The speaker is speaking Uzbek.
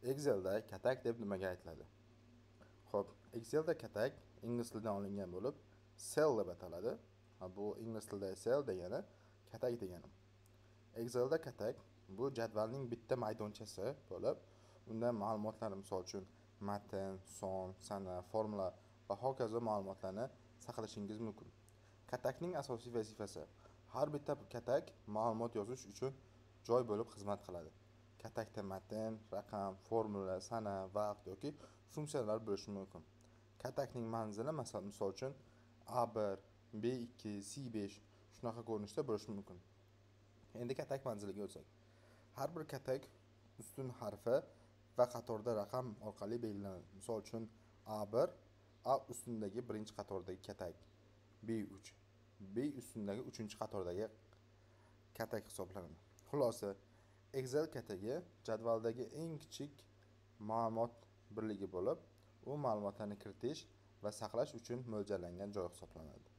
Excelda katak deb nimaga aytiladi? Xo'p, Excelda katak ingliz tilidan olingan bo'lib, cell deb ataladi. Bu ingliz tilida cell degani katak degani. Excelda katak bu jadvalning bitta maydonchasi bo'lib, unda ma'lumotlar, misol uchun matn, son, sana, formula va hokazo ma'lumotlarni saqlashingiz mumkin. Katakning asosiy vazifasi har bitta katak ma'lumot yozish uchun joy bo'lib xizmat qiladi. Katakda matn, raqam, formula, sana, vaqt yoki funksiyalar bo'lishi mumkin. Katakning manzili masalan, misol uchun A1, B2, C5 shunaqa ko'rinishda bo'lishi mumkin. Endi katak manziliga o'tsak. Har bir katak ustun harfi va qatorda raqam orqali belgilanadi. Misol uchun A1 A ustundagi birinchi qatordagi katak, B3 B ustundagi uchinchi qatordagi katak hisoblanadi. Xulosa, Excel katagi jadvaldagi eng kichik ma'lumot birligi bo'lib, u ma'lumotlarni kiritish va saqlash uchun mo'ljallangan joy hisoblanadi.